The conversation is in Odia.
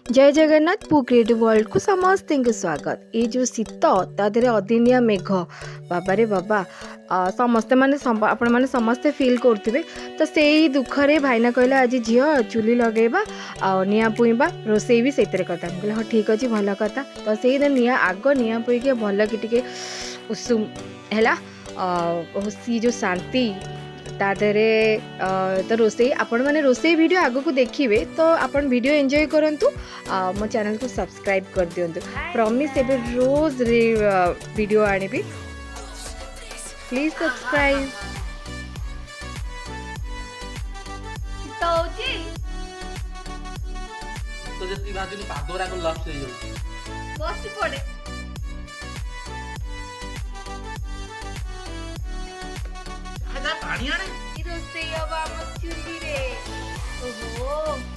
ଜୟ ଜଗନ୍ନାଥ, ପୁ କ୍ରିଏଟିଭ୍ ୱାର୍ଲଡକୁ ସମସ୍ତଙ୍କୁ ସ୍ୱାଗତ। ଏଇ ଯେଉଁ ଶୀତ, ତା ଦେହରେ ଅଦିନିଆ ମେଘ, ବାବାରେ ବାବା, ସମସ୍ତେ ମାନେ ଆପଣମାନେ ସମସ୍ତେ ଫିଲ୍ କରୁଥିବେ। ତ ସେଇ ଦୁଃଖରେ ଭାଇନା କହିଲା, ଆଜି ଝିଅ ଚୁଲି ଲଗେଇବା ଆଉ ନିଆଁ ପୁଇଁବା, ରୋଷେଇ ବି ସେଇଥିରେ କଥା। ମୁଁ କହିଲି, ହଁ ଠିକ୍ ଅଛି, ଭଲ କଥା। ତ ସେଇଦିନ ନିଆଁ ଆଗ ନିଆଁ ପୁଇଁକି ଭଲ କି ଟିକେ ଉଷୁମ ହେଲା। ସିଏ ଯେଉଁ ଶାନ୍ତି, ତା ଦେହରେ ତ ରୋଷେଇ। ଆପଣମାନେ ରୋଷେଇ ଭିଡ଼ିଓ ଆଗକୁ ଦେଖିବେ, ତ ଆପଣ ଭିଡ଼ିଓ ଏନ୍ଜୟ କରନ୍ତୁ ଆଉ ମୋ ଚ୍ୟାନେଲକୁ ସବସ୍କ୍ରାଇବ୍ କରିଦିଅନ୍ତୁ। ପ୍ରମିସ୍, ଏବେ ରୋଜ ଭିଡ଼ିଓ ଆଣିବି। Please subscribe. ଶୀତ ହଉଛି। ତ ଯେତିକି ଭାଜୁନି, ପାଦ ଗୁରାକ ଲସ୍ ହେଇଯାଉଛି। ବସି ପଡେ। ଯା ପାଣି ଆଣେ। ରୋଷେଇ ହବ ଆମ ଚୁଲିରେ। ଓହୋ।